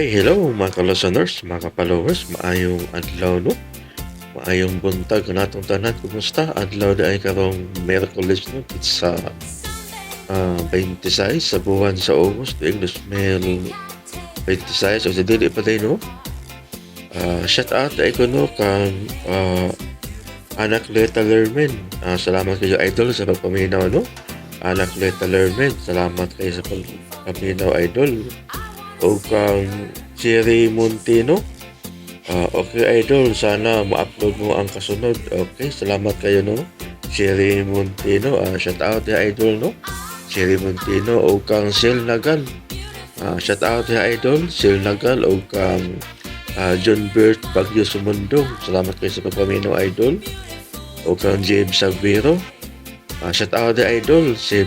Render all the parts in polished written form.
Hi, hello mga ka-listeners, mga ka-followers, maayong adlaw, no? Maayong buntag natong tanan. Kumusta? Adlaw na ay karong Miyerkules, no? It's sa 26 sa buwan sa August, tuig 2026. O sa dili pa day, no? Shout out ay ko, no, kang Anak Leta Lermen. Salamat kayo, idol, sa pagpaminaw, no? Anak Leta Lermen, salamat kayo sa pagpaminaw, idol. O kang Cherry Montino. Okay, idol, sana ma-upload mo ang kasunod. Okay, salamat kayo, no? Cherry Montino, shout out ya, idol, no? Cherry Montino o kang Sil Nagal. Shout out ya, idol, Sil Nagal o kang John Bert Bagyo Sumundong. Salamat kayo sa pagpaminaw, idol. O kang James Saviro. Shout out ya, idol, si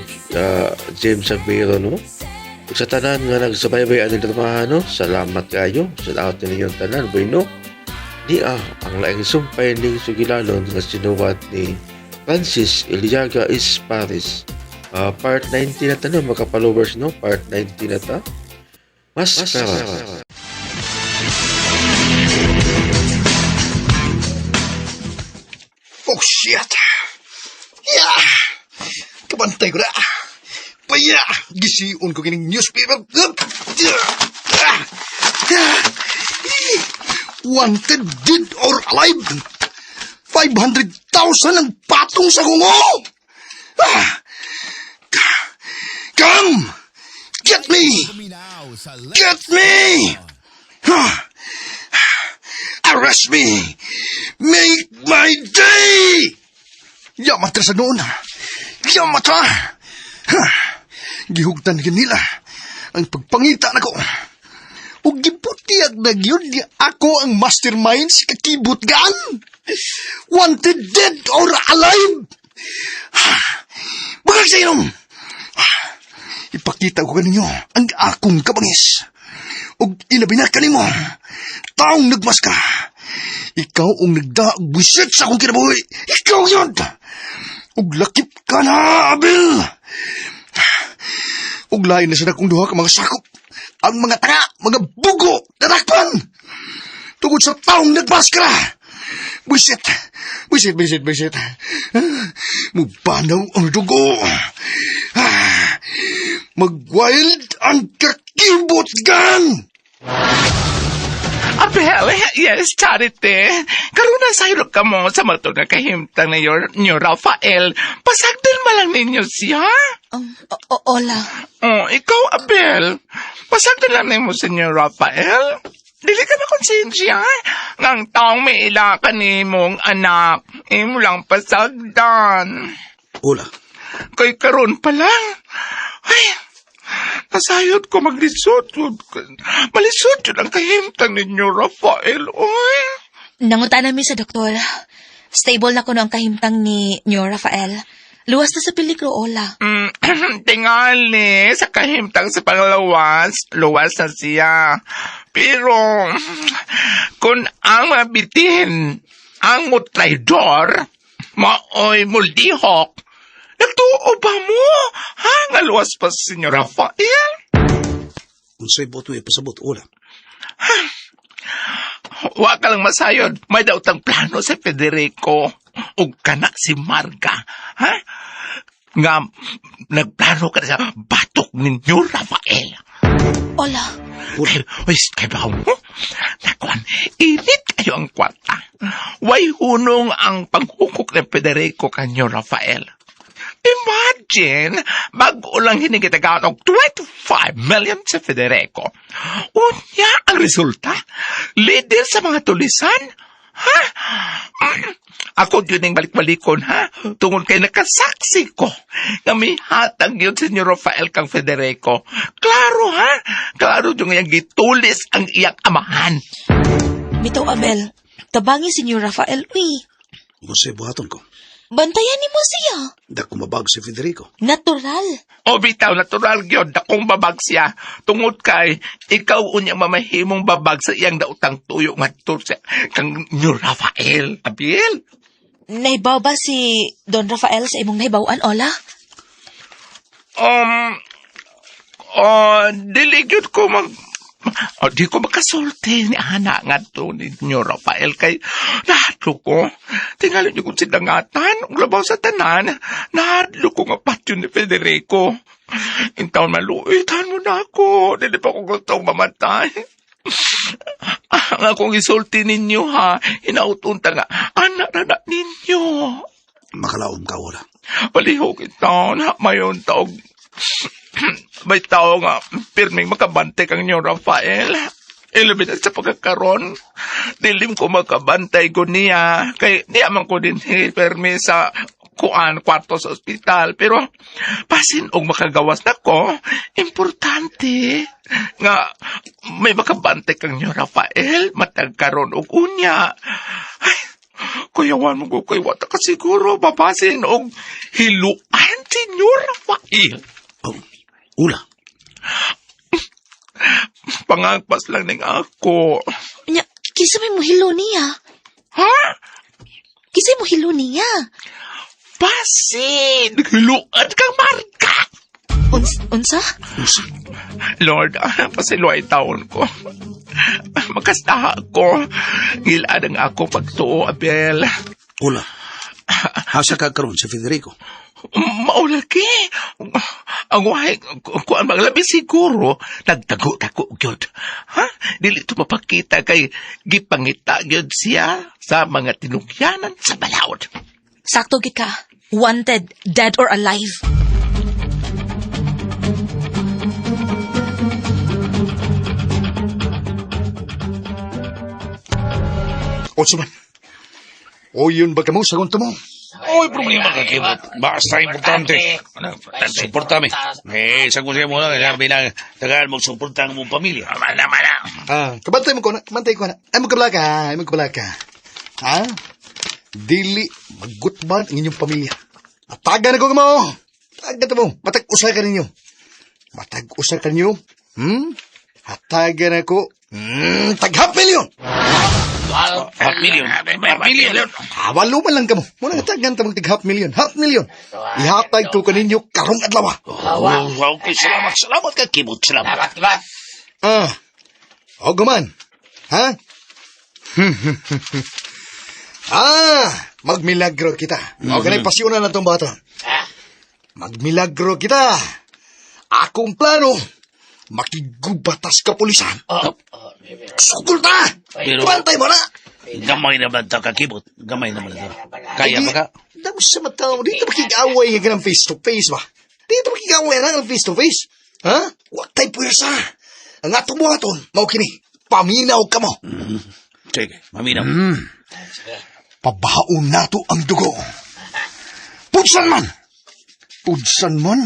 James Saviro, no? Ug sa tanan nga nagsubaybay ani dramahan, no, salamat kayo. Shout out ninyong tanan, bueno. Nia ang laing sumpay ning sugilanon nga sinuwat ni Francis Iliaga is Paris. Part 90 na ta, no, mga followers, no, part 90 na ta. Maskara. Oh, shit! Yeah! Kabantay ko na! Paya! Gisiun ko kining newspaper! Wanted dead or alive! 500,000 ang patong sa kungo! Ah! Come! Get me! Get me! Ah! Arrest me! Make my day! Yamatra sa noon. Yamatra! Ha! Gihugtan nila ang pagpangita nako. Ug giputiyag na gyud nga ako ang mastermind sa kakibot gan. Wanted dead or alive! Ha! Bagag sa inom! Ipakita ko kaninyo ang akong kabangis. Ug ilabi na kanimo, taong nagmaskara. Ikaw ang nagdaag buwisit sa akong kinabuhi. Ikaw yun! Ug lakip ka na, Abel! Ug lain na sa akong duha ka mga sakop. Ang mga tanga, mga bugo, nadakpan! Tungod sa taong nagmaskara! Buwisit! Buwisit, buwisit, buwisit. Mubanaw ang dugo. Mag-wild ang kakibot gan! Abel, yes, Charity. Karon na sayro ka mo sa matod nga kahimtang na your, nyo Rafael. Pasagdan man lang ninyo siya. Hola. Oh, ikaw, Abel. Pasagdan lang ninyo si nyo Rafael. Dili ka na konsensya. Ngang taong may ila ka ni mong anak. Imo lang pasagdan. Hola. Kay karon pa lang. Ay, nasayod ko maglisod. Malisod yun ang kahimtang ninyo, Rafael. Oy. Nanguta namin sa doktor. Stable na kuno ang kahimtang ni Nyo Rafael. Luwas na sa peligro, Ola. Tingali, sa kahimtang sa panglawas, luwas na siya. Pero, kung ang mabitin, ang mutraidor, maoy muldihok, nagtuo ba mo? Ha? Nga luwas pa si Senyor Rafael? Unsay boto ipasabot, Ola? Wa ka lang masayod. May dautang plano si Federico. Ug kana si Marga. Ha? Nga, nagplano ka na sa batok ninyo, Rafael. Ola, Kay, uy, kay ba mo? Nakuan, init kayo ang kwarta. Way hunong ang panghukok ni Federico kanyo, Rafael. Imagine, bago lang hinigitagaan og 25 million sa Federico. Unya ang resulta, leader sa mga tulisan. Ha? Ako yun ang balik-balikon, ha? Tungod kay nakasaksi ko nga may hatag yun sa Rafael kang Federico. Klaro, ha? Klaro yung iyang gitulis ang iyang amahan. Bitaw, Abel. Tabangi si Nyo Rafael, uy. Unsay buhaton ko? Bantayan ni mo siya. Dako mabag si Federico. Natural. O bitaw, natural gyud, dakong babag siya. Tungod kay, ikaw unyang mamahimong babag sa iyang dautang tuyo ngadto sa kang New Rafael. Abil? Nahibaw ba si Don Rafael sa imong nahibawan, Ola? Oh, dili gyud ko mag O, di ko makasulti ni Ana nga to ninyo, Rafael, kay nahadlo ko. Tingali niyo kung sidangatan, ug labaw sa tanan, nahadlo ko nga patyon ni Federico. Intaon maluitan mo na ako, dili pa ko gustong mamatay. Ang akong isulti ninyo ha, hinautunta nga, anak na na ninyo. Makalaom ka, wala. Palihog itaon, mayon taog. May tao nga, pirming makabantay kang niyo, Rafael. Ilabi na sa pagkakaroon. Dilim ko makabantay ko niya. Kay niya man ko din pirmi sa kuan kwarto sa ospital. Pero pasin og makagawas na ko, importante nga may makabantay kang niyo, Rafael. Matag karon og unya. Ay, kuyawan mo ko kay wata ka siguro babasin og hiluan si Nyo Rafael. Oh, ula. Pangagpas lang ning ako. Nya, kinsa may muhilo niya? Ha? Kinsa may muhilo niya? Basin! Hiluan kang marka! Unsa? Lord, pasiluay taon ko. Makastaha ko. Ngilaan ang ako pagtuo, Abel. Ula. Hasa ka karon si Federico. Maulaki. Ang wahay, kuan bang labi siguro, nagtago-tago gyud. Ha? Dili to mapakita kay gipangita gyud siya sa mga tinugyanan sa balaod. Sakto gid ka. Wanted, dead or alive. Otso man. O yun ba ka mo sa konto mo? Oy, problema ka, Kibot. Basta importante. Ano, importante? Suporta mi. Eh, sa kung mo lang, sabi na, tagaan mo suporta ang mong pamilya. Mana, mana. Ah, kabantay mo ko na, kabantay ko na. Ay mo kablaka, ay mo kablaka. Ha? Dili magutman ang inyong pamilya. Ataga na ko mo. Taga to mo. Matag usa ka ninyo. Matag usa ka ninyo. Hataga na ko. Tag half million. Half million. Half million. Ah, walo man lang kamo. Muna nga tagan ta tig half million. Half million. Ihatag ko kaninyo karong adlaw. Oh, okay, salamat. Salamat ka, Kibot. Salamat. Ah. O guman. Ha? Ah, magmilagro kita. O kanay pasyonan na tong bata. Magmilagro kita. Akong plano, makigubatas ka pulisan. Sukol ta! Pero- Bantay mo na! Gamay naman ta ka, Kibot. Gamay naman ta. Kaya ba ka? Damo sa mata mo. Dito makig-away nga ng face to face ba? Dito makig-away na ng face to face. Ha? Wa tay puwersa. Ang atong buhaton, mao kini. Paminaw ka mo. Sige, maminaw. Pabaon nato ang dugo. Pudsan man! Pudsan man!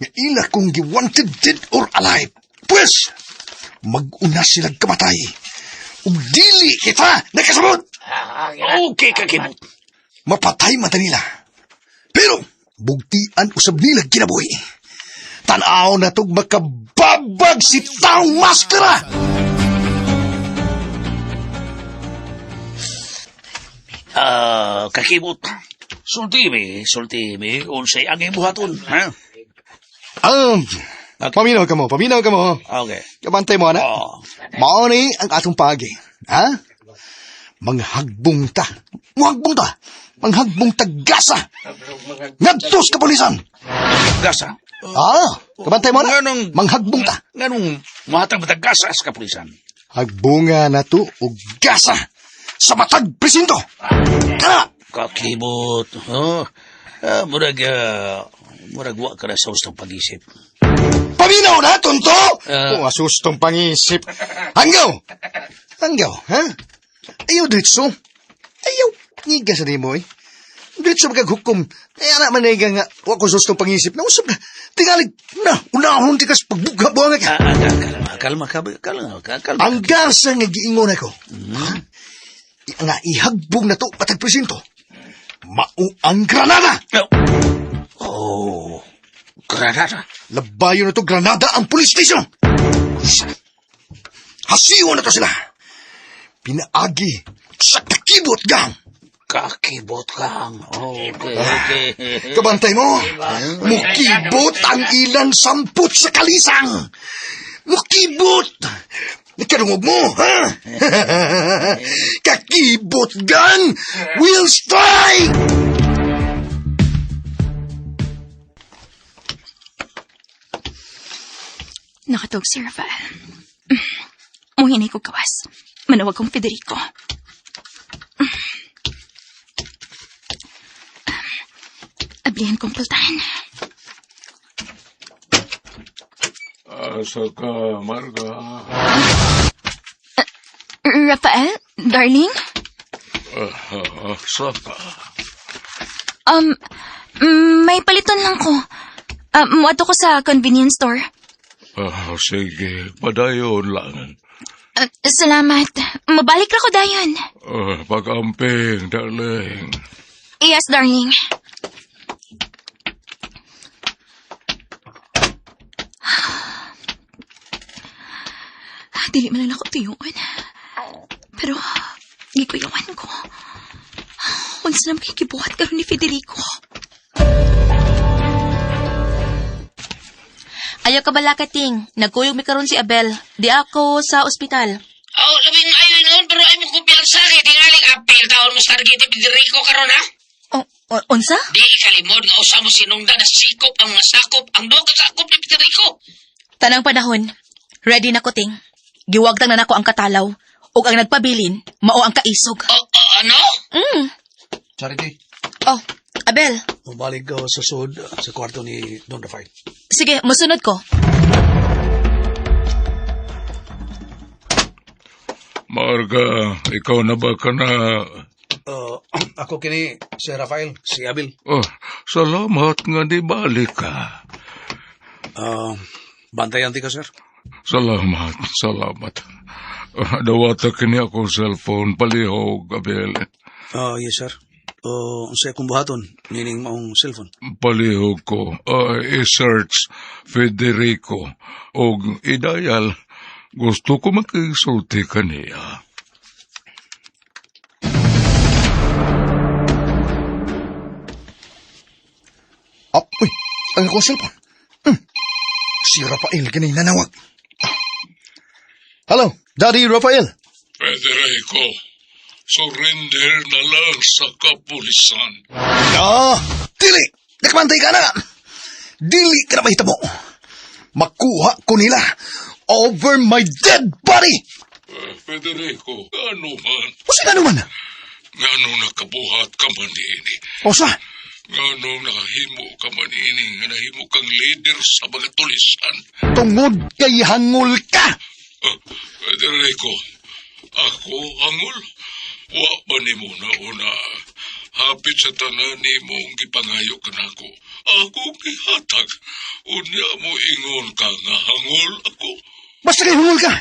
Nga ila kong giwanted dead or alive. Pwes, mag-una silang kamatay. Ug dili kita nakasabot! Okay ka, Kibot. Mapatay mata nila. Pero, bugtian usab nila kinabuhi. Tanaw na tog makababag si taong maskara! Ah, kakibot. Sulti mi, sulti mi. Unsay ang ibuhaton, ha? Paminaw ka mo, paminaw ka mo. Okay. Kabantay mo, ana. Oh. Mao ni ang atong pagi. Ha? Manghagbong ta. Muhagbong ta. Manghagbong ta gasa. Ngadtos kapulisan. Gasa. Ah, kabantay mo na. Nganong- Manghagbong ta. Nganong mahatag ba gasa sa kapulisan? Hagbunga na to og gasa sa matag presinto. Kana! Kakibot. Oh. Ah, murag, murag wa ka na sa ustong pag-isip. Paminaw na, tonto! Ah. Oh, asustong pangisip. Hanggaw! Hanggaw, ha? Ayaw, dritso. Ayaw, ngiga sa nimo, eh. Dritso magkaghukom. Ay, anak man na nga, wa ko sustong pangisip. Nausap na. Tingalig, na, unahon ti kas pagbuga-buanga ka. Ah, ah, kalma, kalma, kalma, kalma, kalma. Ang garsa nga giingon ako. Ha? Nga ihagbong na to patag presinto. Mao ang granada! Oh, granada. Labayo na to granada ang police station. Hasiyo na to sila. Pinaagi sa kakibot gang. Kakibot kang. Okay, okay. Kabantay mo, mukibot ang ilang samput sa kalisang. Mukibot! Nakadungog mo, ha? Kakibot gang! We'll strike! Nakatog si Rafael. Muhinay ko gawas. Manawag kong Federico. Ablihan kong pultahan. Asa ka, Marga? Rafael, darling? Asa ka? May paliton lang ko. Muadto ko sa convenience store. Ah, sige, padayon lang. Salamat. Mabalik ra ko dayon. Ah, pag-amping, darling. Yes, darling. Dili man lang ako tuyuon. Pero, gikuyawan ko. Unsa na makikibuhat karon ni Federico? Ayaw ka bala kating. Nagkuyog mi karon si Abel. Di ako sa ospital. Oh, labing maayo noon, pero ay mo kumpiyansa kay tingaling apel taon mo sa target ni Federico karon ha? O, unsa? Di ikalimod nga usa mo sinungdan na sikop ang mga sakop, ang duha ka sakop ni Federico. Tanang panahon. Ready na ko ting. Giwagtang na nako ang katalaw. Ug ang nagpabilin, mao ang kaisog. Oh, oh, ano? Charity, Oh, Abel. mabalik ka sa sud sa kwarto ni Don Rafael. Sige, musunod ko. Marga, ikaw na ba ka na? Ako kini si Rafael, si Abel. Oh, salamat nga di balik ka. Bantayan ti ka, sir. Salamat, salamat. Ah, dawata kini ako cellphone, palihog, Abel. Yes, sir. Unsay akong buhaton, nining maong cellphone. Palihog ko, i-search Federico og idayal. Gusto ko makisulti kaniya. Ah, uy, ang akong cellphone. Si Rafael ganay nanawag. Ah. Hello, Daddy Rafael. Federico, surrender na lang sa kapulisan. Ah, dili! Nakabantay ka na! Dili ka na mahitabo. Makuha ko nila over my dead body! Federico, ano man? O sige naman? Ngano nakabuhat ka man ini? O sa? Ngano nakahimo ka man ini? Nga nahimo kang leader sa mga tulisan? Tungod kay hangol ka! Federico, ako hangol? Wa ba nimo na una? Hapit sa tanan nimo ang gipangayo kanako. Ako gihatag. Unya mo ingon ka nga hangol ako. Basta kay hangol ka!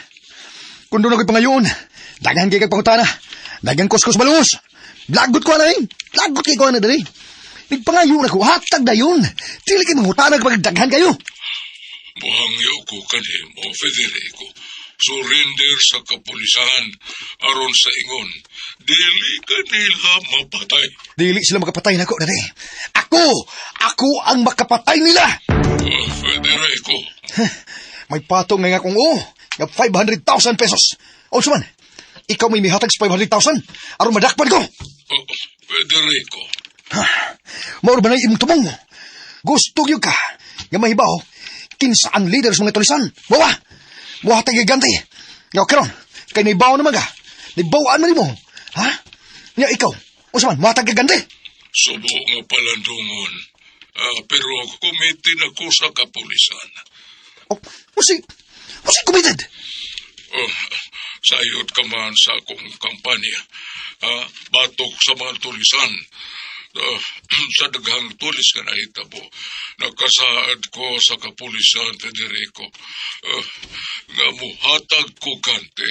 Kung doon ako'y pangayoon, daghan kay kag pangutana, daghan kuskus balungos. Lagot ko na rin. Lagot kay ko na dali. Nagpangayo na ko, hatag na yun. Dili kay mangutana kapag daghan kayo. Buhangyo ko kanimo, Federico. Surrender sa kapulisan aron sa ingon. Dili kanila mapatay. Dili sila makapatay nako dali. Ako ang makapatay nila. Federico. May patong nga akong oo, nga 500,000 pesos. O suman, ikaw may mihatag sa 500,000 aron madakpan ko. Oh, Federico. Mauro ba na imong tumong? Gusto gyud ka nga mahibaw kinsa ang leader sa mga tulisan. Bawa, muhatag giganti. Nga karon, kay naibaw naman ka. Naibawaan man nimo. Ha? Nya ikaw, unsa man muhatag giganti? Subo nga palandungon. Pero committed ako sa kapulisan. Oh, usi committed. Oh, sayot ka man sa akong kampanya. Batok sa mga tulisan. Sa daghang tulis nga nahitabo, nakasaad ko sa kapulisan, Federico. Nga muhatag ko kante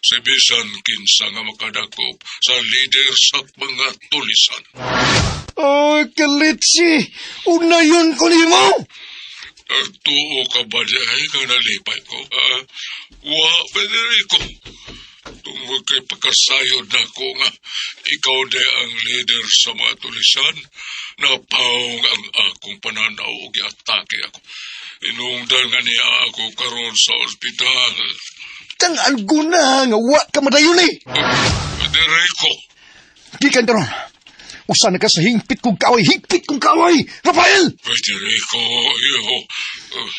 sa bisan kinsa nga makadakop sa leader sa mga tulisan. Ay, kalitsi! Una yun ko nimo! Tuo ka ba niya ay nga nalipay ko? Wa, Federico. Tungod kay pagkasayod na ko nga, ikaw de ang leader sa mga tulisan, napaong ang akong pananaw ug giatake ako. Inungdan nga niya ako karon sa ospital. Kang alguna nga wa ka madayon eh. Federico, Gikan karon. Usa na ka sa hingpit kong kaaway, hingpit kong kaaway! Rafael! Federico, iho.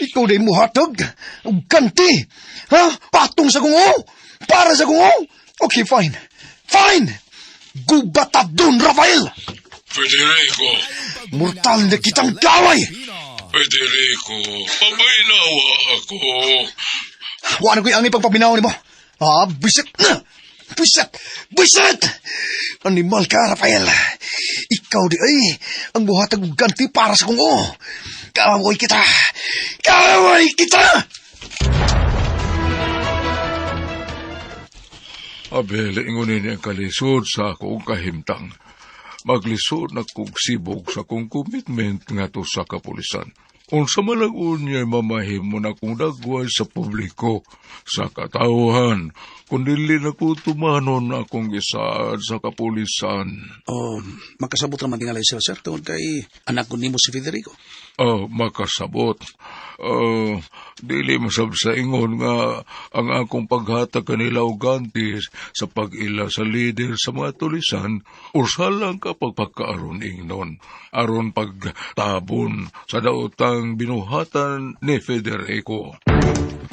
Ikaw na muhatag og ganti. Ha? Patong sa kungo? Para sa kungo? Okay, fine. Fine! Gubata dun, Rafael! Federico, Mortal na kitang kaway! Federico, paminawa ako. Wa na ko'y angay pagpaminaw nimo. Ah, bisit na! Bisit! Bisit! Animal ka, Rafael. Ikaw di ay ang buhatag og ganti para sa kungo. Kaaway kita! Kaaway kita! Abel, ingon ni ang kalisod sa akong kahimtang. Maglisod na kog sibog sa akong commitment nga to sa kapulisan. Unsa man lang unya'y mamahimo na kong dagway sa publiko, sa katawhan, kung dili na ko tumanon akong gisaad sa kapulisan. Oh, makasabot raman tingalay sila, sir. Tungod kay anak ko nimo si Federico. Oh, makasabot. Oh, dili masab sa ingon nga ang akong paghatag kanila og ganti sa pag-ila sa leader sa mga tulisan usa lang kapag pagkaaron ingnon aron pagtabon sa daotang binuhatan ni Federico.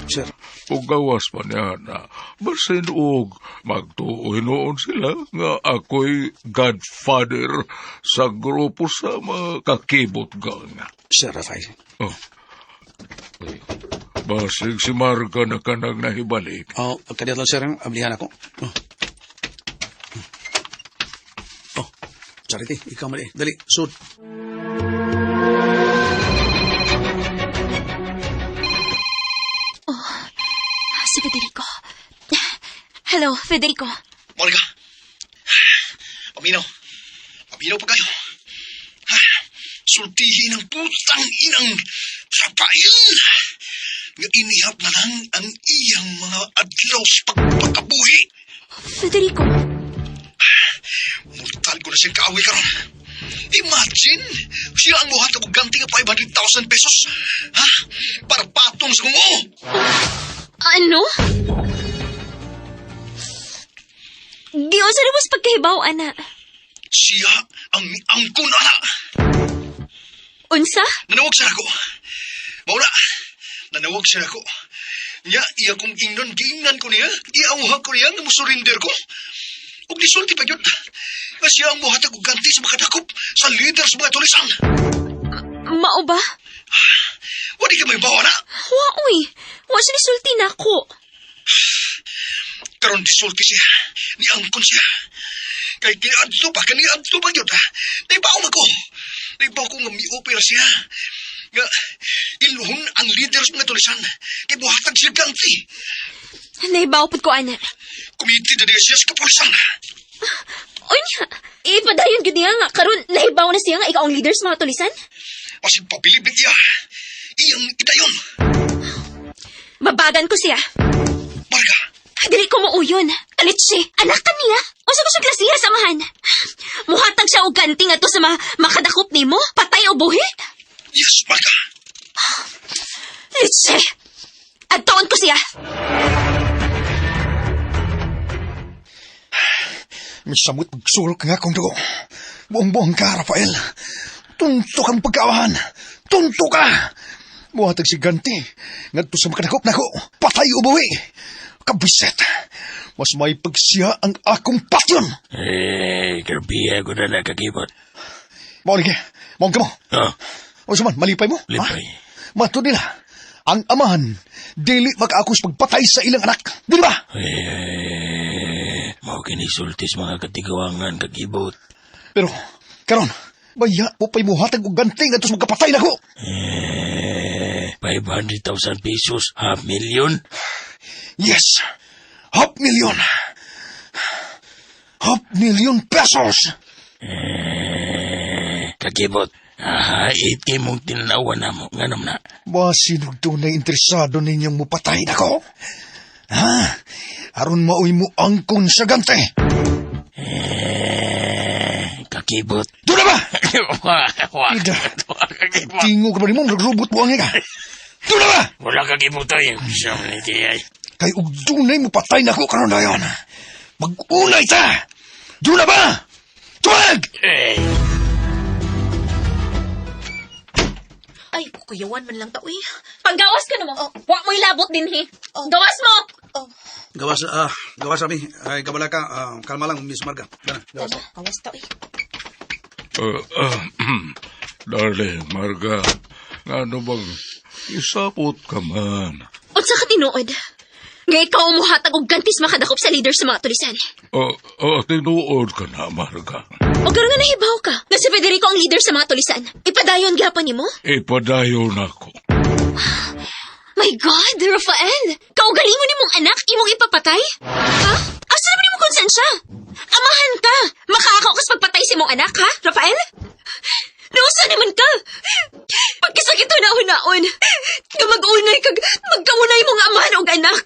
Sir, Ug gawas pa niya na basin og magtuo hinuon sila nga ako'y godfather sa grupo sa mga kakibot gang. Sir Rafael. Oh. Uy, basig si Marga na kanang nahibalik. Oh, pagkadiat lang, sir, ang ablihan ako. Oh. Oh, Charity, ikaw mali. Dali, sud. Si Federico. Hello, Federico. Monica! Paminaw. Paminaw pa kayo. Ha? Sultihin ang putang inang Rafael! Nga inihap na lang ang iyang mga adlaw sa pagpakabuhi. Federico, Mortal ko na siyang kaaway karon. Imagine! Siya ang muhat og ganti nga 500,000 pesos. Ha? Para patong sa kungo. ano? Giunsa ni mo sa pagkahibaw, ana. Siya ang miangkon ana. Unsa? Nanawag siya ako. Mauna, nanawag siya ako. Nya, iya kong ingnon, giingnan ko niya, iawhag ko niya, nga musurrender ko. Ug nisulti pa yun. Nga siya ang muhatag og ganti sa makadakop sa leader sa mga tulisan. Mao ba? Wadi ka may bawa na. Wa, uy. Wa siya nisulti na ako. Karon disulti siya. Niangkon siya. Kay kiniadto pa, kaniadto pa yun. Naibaw man ko. Naibaw ko nga miopera siya. Nga ilhon ang leader sa mga tulisan. Kay buhatag siya ganti. Naibaw pud ko, ana. Kumiti na siya sa kapulisan. Unya, ipadayon gyud niya nga karon nahibaw na siya nga ikaw ang leader sa mga tulisan. Basig pabilib niya. Iyang idayon. Babagan ko siya. Marga, Dili ko muuyon. Kalitsi, anak ka niya. Unsa ko siya klasiha sa amahan? Muhatag siya og ganti nga to sa mga makadakop nimo, patay o buhi. yes, Marga. Litsi! Adtoon ko siya. Misamot magsulok nga kong dugo. Buong-buong ka, Rafael. Tunto kang pagkaawahan. Tunto ka! Buhatag si Ganti. Ngadto sa makadakop nako. Patay o buhi. Kabiset. Mas may pagsiya ang akong patyon. Eh, grabe ako na nakakibot. Mao ka. Mao ka mo. Oh, O suman, malipay mo. Lipay. Ha? Mato nila. Ang amahan, dili makaakos pagpatay sa ilang anak. Dili ba? Eh, mao kinisultis mga katigawangan kakibot. Pero, karon, baya mo pa'y muhatag og ganti ngadto sa magkapatay nako. Eh, 500,000 pesos, half million. Yes! Half million! Half million pesos! Eh, kakibot. Ah, it mong tinanawan na mo. Nganom na. Basinog doon interesado ninyong mupatay nako. Ha? Aron maoy mo angkon sa gante. Eh, kakibot. Doon na ba? Wah, wah, Ida. kakibot. Tingog ka ba nimo? Nagrubot mo ang ka. Doon na ba? Wala ka gibutoy. Siya ni ay. Kay og dunay mo patay na ako karon dayon. Mag-unay ta! Doon na ba? Tuwag! Eh, Ay, kukuyawan man lang ta, uy. Panggawas ka na mo. Wa mo'y labot din, he. Gawas mo! Oh, Gawas, gawas ami. Ay, gabala ka. Ah, kalma lang, Miss Marga. Dana, gawas. tama. Gawas ta, uy. Uh, uh, darling, Marga, ngano bang isapot ka man? Unsa ka tinuod? Nga ikaw ang muhatag og gantis makadakop sa leader sa mga tulisan. Tinuod ka na, Marga. O karon nga nahibaw ka nga si Federico ang leader sa mga tulisan. Ipadayon gyapon nimo? Ipadayon ako. My God, Rafael! Kaugalingon nimong anak, imong ipapatay? Ha? Asa naman nimo konsensya? Amahan ka! Makaakaw kas pagpatay sa imong anak, ha, Rafael? Nausa naman ka! Pagkasakit na-unaon, nga mag-unay kag magkaunay mong amahan og anak.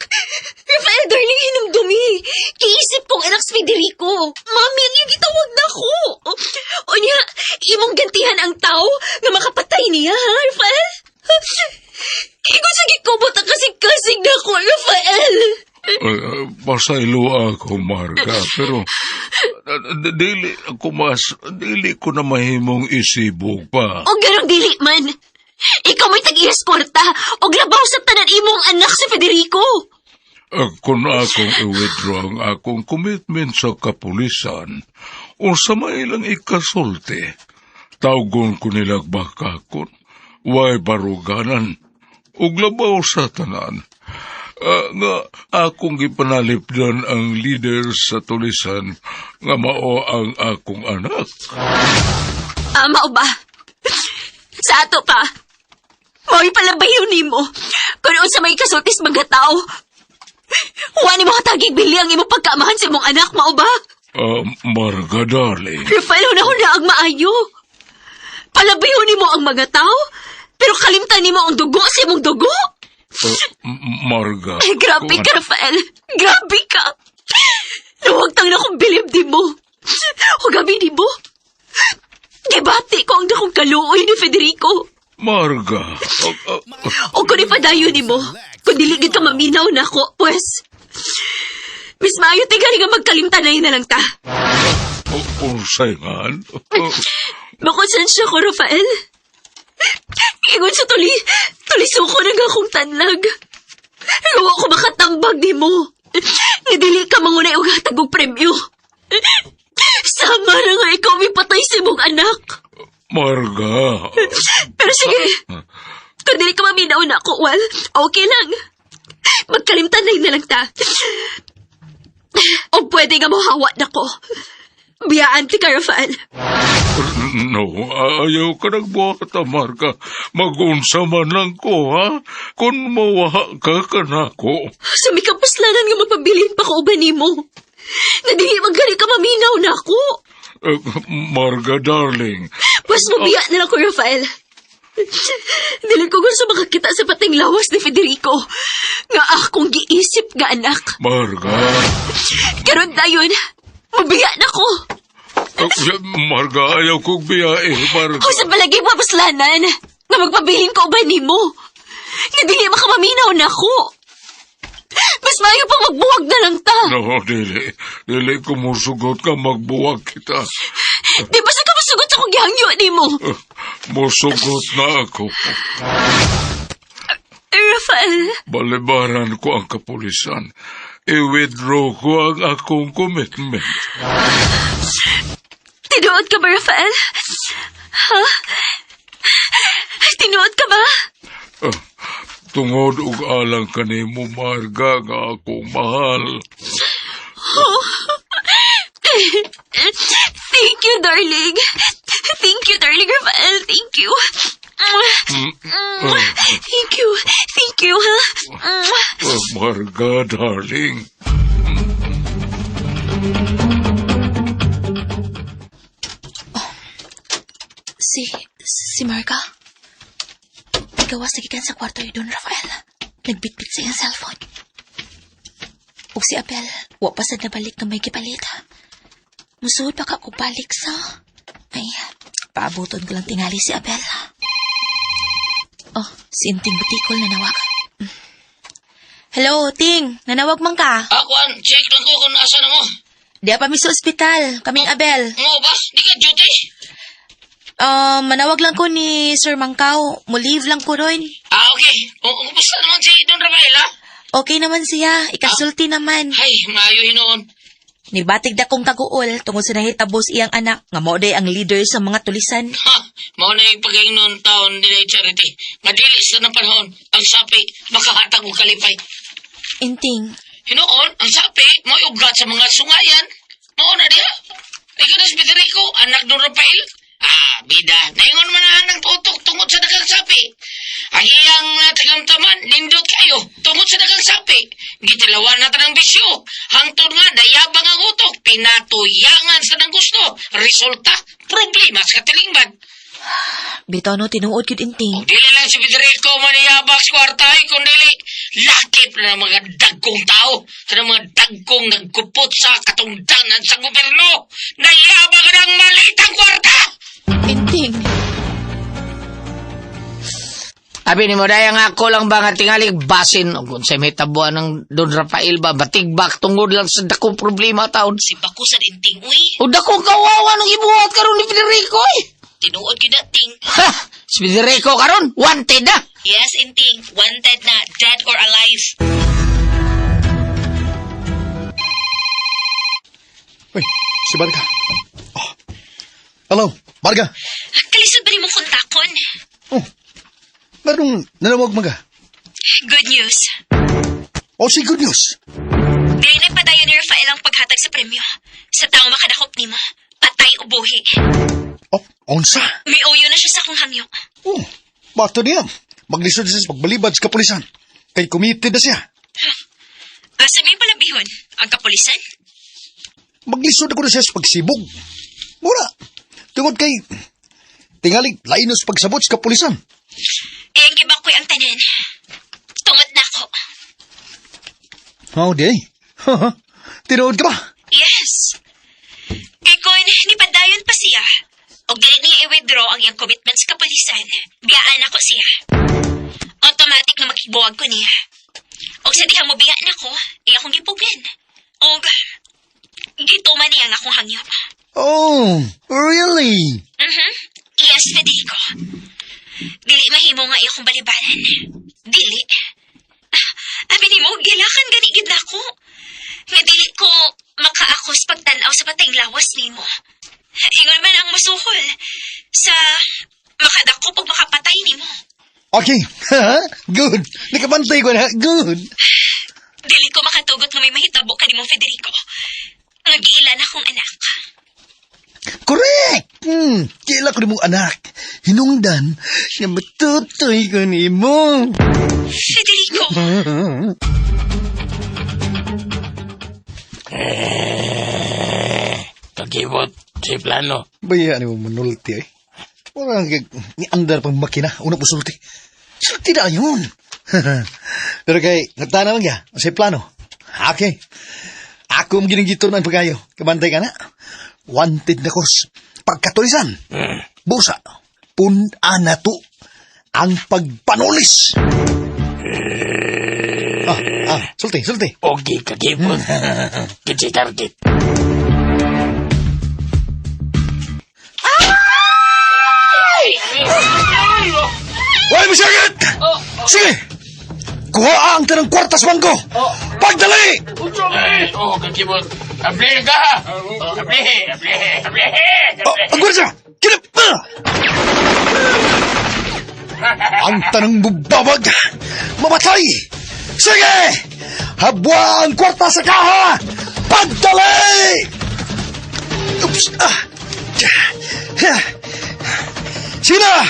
Rafael, darling, hinumdumi. Kiisip kong anak si Federico. Mami, ang iyang gitawag na ko. Unya, imong gantihan ang tao nga makapatay niya, ha, Rafael? Ingon sa gikubot ang kasing-kasing na ko, Rafael. Pasaylo ako, Marga, pero dili ako mas, dili ko na mahimong isibog pa. O ganong dili man. Ikaw may tag-ieskorta o labaw sa tanan imong anak si Federico. Kung akong i-withdraw ang akong commitment sa kapulisan, unsa may ilang ikasulti, tawgon ko nila bakakon, way baruganan, ug labaw sa tanan. Nga akong gipanalipdan ang leader sa tulisan nga mao ang akong anak. Ama o ba? Sa ato pa. Mao'y palabayo nimo. Kung unsa may kasultis mga tao. Wa nimo hatagig bili ang imong pagkaamahan sa imong anak, mao ba? Marga, darling. Rafael, hunahuna ang maayo. Palabayo nimo ang mga tao, pero kalimtan nimo ang dugo sa imong dugo. Marga. Ay, grabe ka, Rafael. Grabe ka. Nawagtang na kong bilib di mo. O gabi di mo. Gibati ko ang dakong kaluoy ni Federico. Marga. O kung ipadayo ni mo, kung dili gid ka maminaw na ako, pues, Miss Maayo, tingali nga magkalimtanay na lang ta. Unsay man? Makonsensya ko, Rafael. Ingon sa tuli, tulisuko na nga akong tanlag. Gawa ko makatambag ni mo. Nga dili ka mangunay og hatag og premyo. Sama na nga ikaw may patay sa imong anak. Marga. Pero sige, kung dili ka maminaw na ako, well, okay lang. Magkalimtanay na lang ta. O pwede nga mohawa na ko. Biyaan ti ka, Rafael. No, ayaw ka nagbuhat, Marga. Magunsa man lang ko, ha? Kung mawaha ka ka na ko. Sumikapuslanan nga magpabilin pa ko uban nimo. Nga dili man gani ka maminaw na ako. Marga, darling. Pues mabiya na lang ko, Rafael. Dili ko gusto makakita sa pating lawas ni Federico. Nga akong giisip nga anak. Marga. Karon dayon, mabiya na ko. Marga, ayaw kong biyae, Marga. O sa palagay mo, paslanan, nga magpabilin ko uban nimo. Nga dili makamaminaw na ako. Mas maayo pang magbuwag na lang ta. No, dili. Dili ko musugot ka, magbuwag kita. Di ba sa ka masugot sa kong gihangyo nimo? Musugot na ako. Rafael, Balibaran ko ang kapulisan. I-withdraw ko ang akong commitment. tinuod ka ba, Rafael? Ha? Tinuod ka ba? Tungod og alang kanimo, Marga, nga akong mahal. Oh. Thank you, darling. Thank you, darling Rafael. Thank you. Thank you. Thank you, ha? Marga, darling. Si Marga? Gawas na gikan sa kwarto yun, Rafael. Nagbitbit sa iyang cellphone. Ug si Abel, wa pa sad nabalik nga may gipalit. Musuod pa ka og balik sa... Ay, paabuton ko lang tingali si Abel. Oh, Si Inting Butikol nanawag. Hello, Ting. Nanawag man ka. Akuan, check lang ko kung asa na mo. Di pa mi sa ospital. Kaming Abel. Mo ba? Di ka duty? Manawag lang ko ni Sir Mangkaw. Mo-leave lang ko ron. Ah, okay. O, kumusta naman si Don Rafael, ha? Okay naman siya. Ikasulti naman. Ay, maayo hinoon. Nibatig na kong kaguol tungod sa nahitabos iyang anak nga mao day ang leader sa mga tulisan. Ha, mao na yung pagayon taon nila charity. Nga dili sa ng panahon, ang sapi, makahatag og kalipay. Inting, Hinoon, ang sapi, mo'y ugat sa mga sungayan. Mao na diha. Ikaw na si Federico, anak Don Rafael. Ah, bida, naingon man ang anang putok tungod sa dagang sapi. Ang iyang tagamtaman, nindot kayo, tungod sa dagang sapi. Gitilawan na tanang bisyo. Hangtod nga, dayabang ang utok, pinatuyangan sa nang gusto. Resulta, problema sa katilingban. Bitaw no tinuod gyud, Inting. Kung dili lang si Federico maniyabak sa kwarta ay kung dili, lakip na ng mga dagkong tao sa mga dagkong nagkupot sa katungdanan sa gobyerno. Nayabag ng malitang kwarta! Inting. Abi ni mo dayang ako lang ba nga tingali basin og unsay may tabuan ng Don Rafael ba batigbak tungod lang sa dakong problema taon. Si Bakusan Inting, uy. O dakong kawawa nung ibuhat karon ni Federico eh. Tinuod gyud na, Ting. Ha! Si Federico karon wanted na. Yes, Inting. Wanted na, dead or alive. Uy, si Barga. Oh. Hello, Barga. Kalisod ba nimong kontakon? Oh, meron nanawag maga. Good news. Oh, si good news. Dili na padayon ni Rafael ang paghatag sa premyo. Sa taong makadakop nimo, patay o buhi. Oh, onsa. May uyo na siya sa akong hangyo. Oh, bato niya. Maglisod siya sa pagbalibad sa kapulisan. Kay committed na siya. Asa may palabihon? Ang kapulisan? Maglisod ako na siya sa pagsibog. Mura, tungod kay tingali lainos pagsabot sa kapulisan. Iyang gibakoy ang tanan. Tungod na ako. Oh, di ay. Tinuod ka ba? Yes. Kay kon nipadayon pa siya. Og dili niya i-withdraw ang iyang commitment sa kapulisan. Biyaan ako siya. Automatic na makibuwag ko niya. Og sa dihang mobiya nako, iya akong gipugnan. Og gituman niya ang akong hangyop. Oh, really? Mhm. Yes, Federico. Dili mahimo nga iya akong balibaran. Dili. Ah, abi nimo, gilakan gani gid nako. Nga dili ko makaakos pagtan-aw sa patayng lawas nimo. Ingon man ang musuhol sa makadakop og makapatay nimo. Okay. Good. Nakabantay ko na. Good. Dili ko makatugot nga may mahitabo kanimo, Federico. Nga giila na akong anak. Correct! Kila ko ni mong anak. Hinungdan nga matutoy ko ni mo. Federico. Kagibot, si plano. Baya ni mo manulti ay. Wala ni andar pang makina. Una po sulti. Sulti na yun. Pero kay, nagtanaw niya. Sa plano. Okay. Ako ang ginigito ng pagayo. Kabantay ka na. Wanted na kos. Pagkatulisan. Busa. Pun-a na to. Ang pagpanulis. Sulti, sulti. Okay, kagibot. Kitsi target. Wala mo siya Sige! Kuha ang tanang kwartas bangko! Pagdali! Oh, kagibot. Abli ka! Abli, abli, abli! Oh, ang gwardiya! Kinap! Ah! Ang tanang bubabag! Mamatay! Sige! Habwa ang kwarta sa kaha! Pagdali! Oops! Ah! Sina!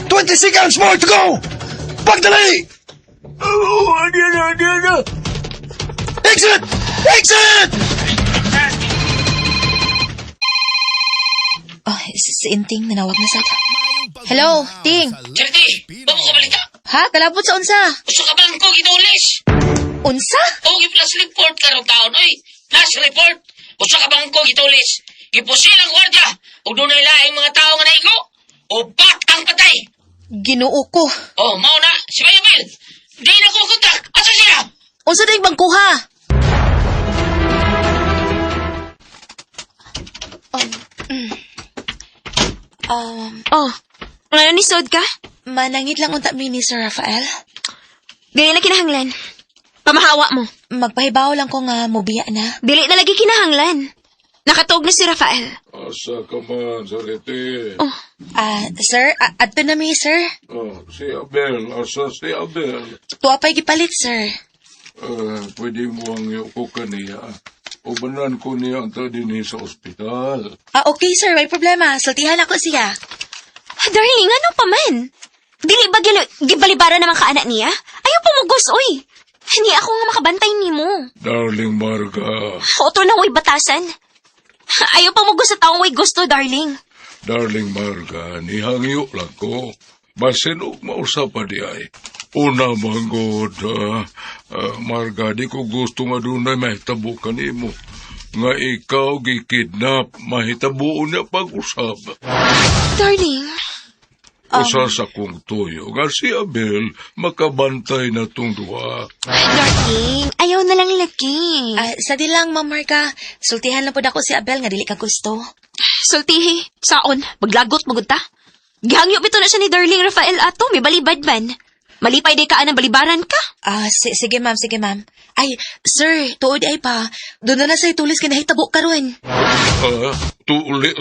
20 seconds more to go! Pagdali! Exit! Exit! Oh, si Inting nanawag na sad. Hello, Ting. Charity, ba mo kabalita? Ha, kalabot sa unsa? Gusto ka bangko, gitulis! Unsa? O, gi-flash report karong taon, oy. Flash report. Usa ka bangko gitulis. Gipusil ang gwardiya. Ug dunay laing mga tao nga naigo. Upat ang patay. Ginoo ko. Oh, mao na. Si Mayabel! Di na ko makontak! Asa siya? Unsa na yung bangkuha? Oh, ngano ni sod ka? Manangit lang unta mi ni Sir Rafael. Dili na kinahanglan. Pamahawa mo. Magpahibaw lang ko nga mubiya na. Dili na lagi kinahanglan. Nakatuog na si Rafael. Asa ka man, Sarete. Oh. Ah, sir, adto na mi, sir. Oh, si Abel, asa si Abel. Tuwa pa'y gipalit, sir. Pwede mo ang ko kaniya. Ubanan ko niya ang dinhi sa ospital. Ah, okay, sir, may problema. Sultihan ako siya. Darling, ano pa man? Dili ba gibalibaran naman ka anak niya? Ayaw pumugos, oy. Hindi ako nga makabantay nimo. Darling Marga, Otro na way batasan. Ayaw pumugos sa taong way gusto, darling. Darling Marga, nihangyo lang ko. Basin og mausa pa di ay. Una manggod, Marga, di ko gusto nga dunay mahitabo kanimo. Nga ikaw gikidnap, mahitabo niya pag-usab. Darling, Usa sa kong tuyo, nga si Abel makabantay na tong duha. Darling, ayaw na lang lagi. Ah, sa di lang, Ma'am Marga. Sultihan lang po ako si Abel nga dili ka gusto. Sultihi, saon, maglagot magud ta. Gihangyo bito na siya ni Darling Rafael ato, may balibad man. Malipay day ka anang balibaran ka. Ah, sige ma'am, sige ma'am. Ay, sir, tuod ay pa. Doon na na sa itulis ka nahitabo karon. Ah, tuli,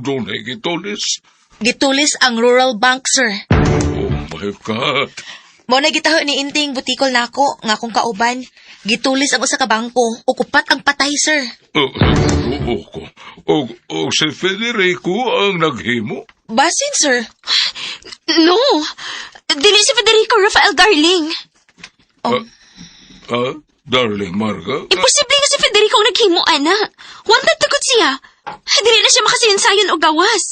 doon ay gitulis. Gitulis ang Rural Bank, sir. Oh my God. Mao na gitaho ni Inting butikol nako nga akong kauban. Gitulis ang usa ka bangko, ukupat ang patay, sir. Oh, oo ko. O, si Federico ang naghimo. Basin, sir. No, dili si Federico Rafael, darling. Ah, darling Marga. Imposible nga si Federico ang naghimo, ana. Wanted takot siya. Dili na siya makasayon-sayon o gawas.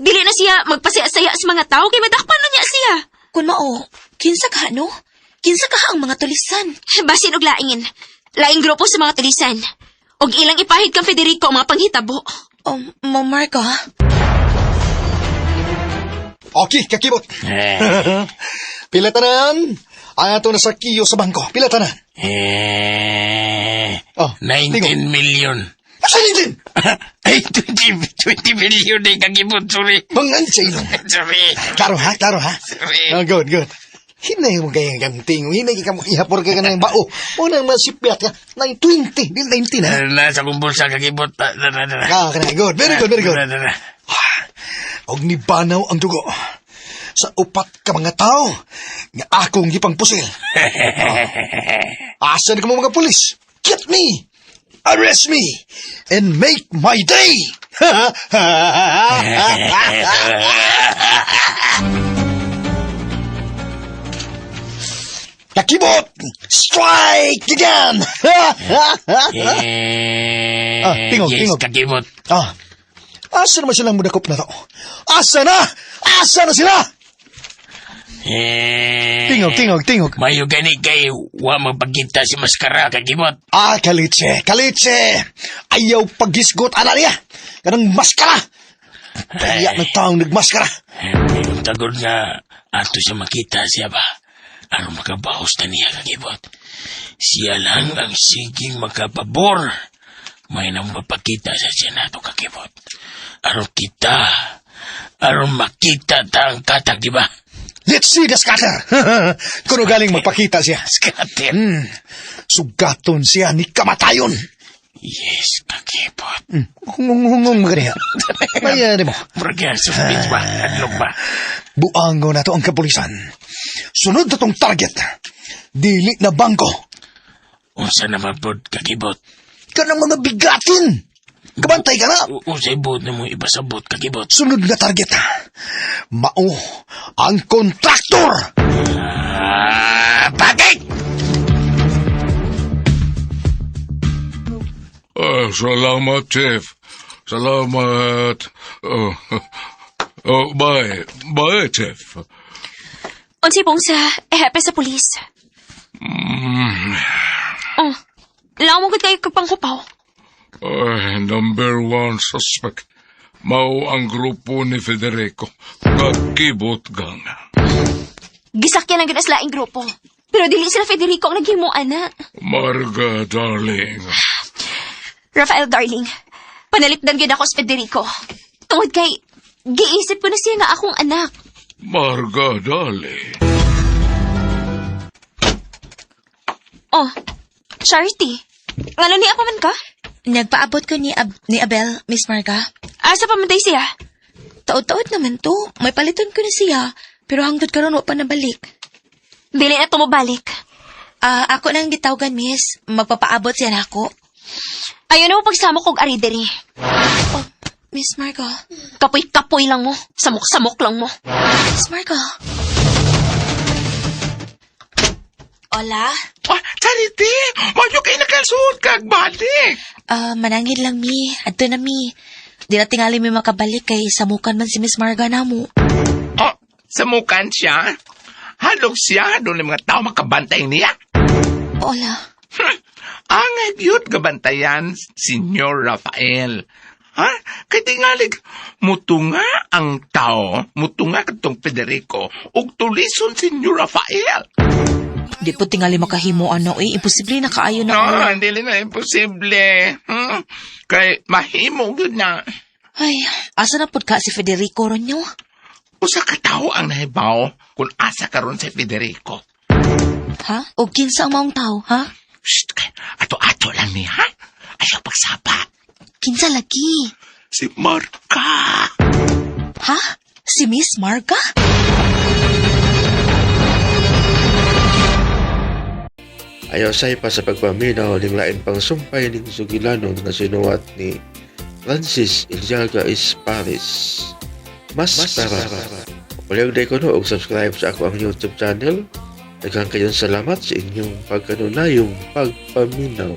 Dili na siya magpasaya-saya sa mga tao kay madakpan na niya siya. Kun mao, kinsa ka no? Kinsa ka ang mga tulisan? Basin og laingin. Laing grupo sa mga tulisan. Og ilang ipahid kang Federico ang mga panghitabo. Oh, Ma'am Marga. Okay, kakibot. Pila tanan. Ang ato na sa kiyo sa bangko. Pila tanan. Eh, Oh, 19 million. Asa din? Ay, 20 million eh, kakibot, sorry. Mangan sa ilong. Sorry. Klaro ha, klaro ha. Sorry. Oh, good, good. Hinay mo kayang ganting. Hinay ka mo ihapor ka ng bao. Unang masipyat ka. 920, di 19 ha. Nasa kong bulsa, kakibot. Ah, kana. Good, very good, very good. Og nibanaw ang dugo sa upat ka mga tao nga akong gipangpusil. Oh. Asa na ka mo mga pulis? Get me! Arrest me! And make my day! Kakibot! Strike again! Eh, Ah, tingog, yes, tingog. kakibot. Ah, asa naman silang mudakop na to? Asa na? Asa na sila? Eh, Tingog, tingog, tingog. Mayo gani kay wa magpagkita si Maskara, kakibot. Ah, kalitse, kalitse! Ayaw paghisgot, ana niya! Kanang maskara! Kaya ng taong nagmaskara. Mayroong tagod nga ato siya makita siya ba? Aron makabaos na niya kakibot. Siya lang ang siging makapabor. May nang mapakita sa siya nato kakibot. Aron kita, aron makita ta ang katag, di ba? Let's see the scatter! Kuno galing magpakita siya. Scatter. Sugaton siya ni kamatayon. Yes, kakibot. Hungong-hungong maganiya. May mo. Murag sufit ba? Adlok ba? Buango na to ang kapulisan. Sunod na tong target. Dili na bangko. Unsa naman pod kakibot? Kanang mga bigatin. Kabantay ka na. Unsay buot na mo ipasabot kakibot? Sunod na target. Mao ang kontraktor. Ah, bakit? Ah, salamat, Chef. Salamat. Oh, oh, bye. Bye, Chef. Unsay pong sa ehepe sa pulis. Oh, laom mo gud kayo kag panghupaw. Ay, number one suspect. Mao ang grupo ni Federico. Kakibot gang. Gisakyan ang ginas laing grupo. Pero dili sila Federico ang naghimo, ana. Marga, darling. Rafael, darling, panalipdan gyud ako sa Federico. Tungod kay, giisip ko na siya nga akong anak. Marga, darling. Oh, Charity, ngano niya pa man ka? Nagpaabot ko ni Abel, Miss Marga. Asa pa man day siya? Taod-taod naman to. May paliton ko na siya. Pero hangtod karon wa pa nabalik. Dili na tumubalik. Ah, ako nang gitawgan, miss. Magpapaabot siya nako. Ayaw na mo pagsama kog ari diri. Oh, Miss Marga. Kapoy-kapoy lang mo. Samok-samok lang mo. Miss Marga. Hola. Ah, Charity! Manyo kay nakalsuod kag balik. Ah, manangin lang mi. Adto na mi. Di na tingali mi makabalik kay samukan man si Miss Marga namo. Oh, samukan siya. Halog siya, doon yung mga tao makabantay niya. Hola. Ang cute kabantayan, Senyor Rafael. Ha? Kay tingalig, mutunga ang tao, mutunga katong Federico, ug tulison Senyor Rafael. Di po tingali makahimo ano eh. Imposible na kaayo na. No, hindi na imposible. Kay mahimo gyud na. Ay, asa na pud ka si Federico ron nyo? Usa ka tawo ang nahibaw kung asa karon si Federico. Ha? O kinsa ang maong tao, ha? Shh, kay ato-ato lang niya, ha? Ayaw pagsaba. Kinsa lagi? Si Marka. Ha? Si Miss Marga? Ayaw say pa sa pagpaminaw ning lain pang sumpay ning sugilanon nga sinuwat ni Francis Iljaga Esparis. Mas para. Palihog day ko no og subscribe sa ako ang YouTube channel. Daghang kayong salamat sa inyong pagkanunayong pagpaminaw.